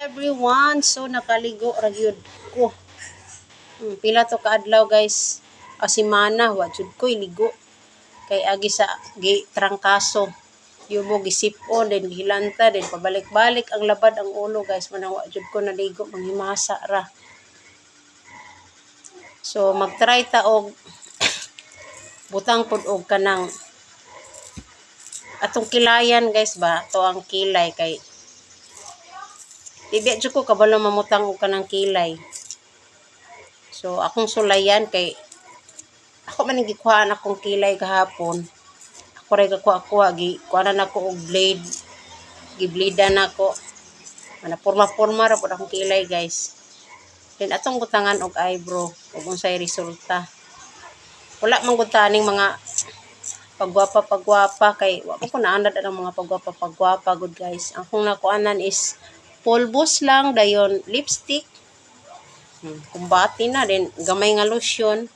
Everyone, so nakaligo ra gyud ko. Pila to kaadlaw, guys? A semana wa jud ko iligo. Kay agi sa gi trangkaso. Yubo gisip-on, then gihilanta, then pabalik-balik ang labad ang ulo, guys, manang wa jud ko naligo, manghimasa ra. So magtry ta og butang pud og kanang atong kilayan, guys, ba to ang kilay kay di biya jud ko kabalo mamutang og kanang kilay. So akong sulayan kay ako man ang gikuhaan akong kilay gahapon. Ako ray gakuha-kuha, gi kuhanan nako og blade. Giblidan nako. Mana porma-porma ra pud akong kilay, guys. Then atong butangan og eyebrow ug unsay resulta. Wala man gud ta aning mga pagwapa pagwapa kay wa man ko naanad ang mga pagwapa pagwapa gud, guys. Ang akong nakuanan is pulbos lang, dayon lipstick. Kumbati na din gamay nga lotion.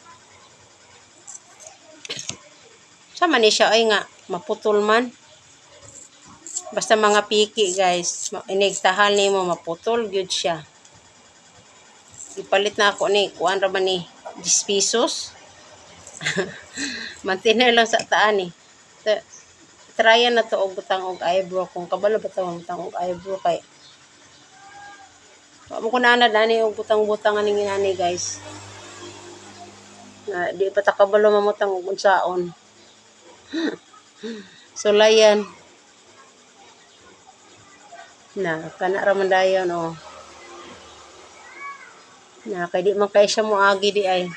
Sama ni siya ay nga maputol man. Basta mga piki, guys, inigtahal nimo maputol gyud siya. Ipalit na ako ni kuan ra man ni 10 pesos. Mantina lang sa taan ni. Tryan na to og butang og eyebrow kung kabalo ba ta butang og eyebrow kay wa mo ko naanad ani og butang-butang aning inani, guys. Na di pa ta kabalo mamutang og unsaon. Sulayan. Na kana ra man dayon, oh. Na kay di man kay siya moagi di ay.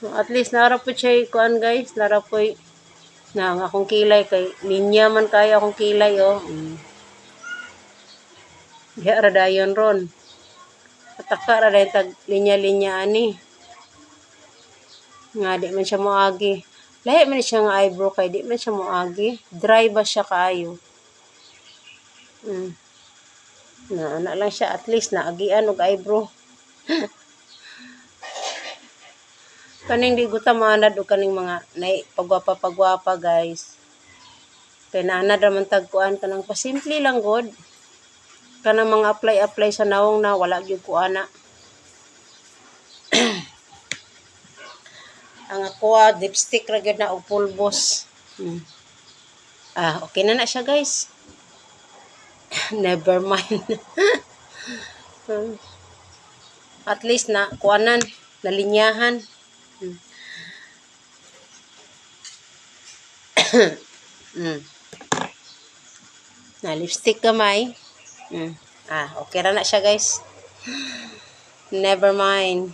So, at least nara po siya kuan, guys, nara po na ang akong kilay kay linya man kayo akong kilay, oh. Diha ra dayon ron. Pataka ra dayon tag linya-linya ani. Nga di man siya moagi. Lahi man ni siya nga eyebrow kay di man siya moagi. Dry ba siya kaayo. Na ana lang siya, at least naagian og eyebrow. Kaning di ko ta maanad og kaning mga nay pagwapa-pagwapa, guys. Kay naanad ra man tag kuan kanang pasimple lang gud. Kanang mga apply-apply sa nawong na wala gyud ko ana. Ang ako lipstick ra gyud na og pulbos. Ah, okay na na siya, guys. Never mind. At least na kuanan, nalinyahan. Na lipstick gamay. Ah, okay ra na siya, guys. Never mind.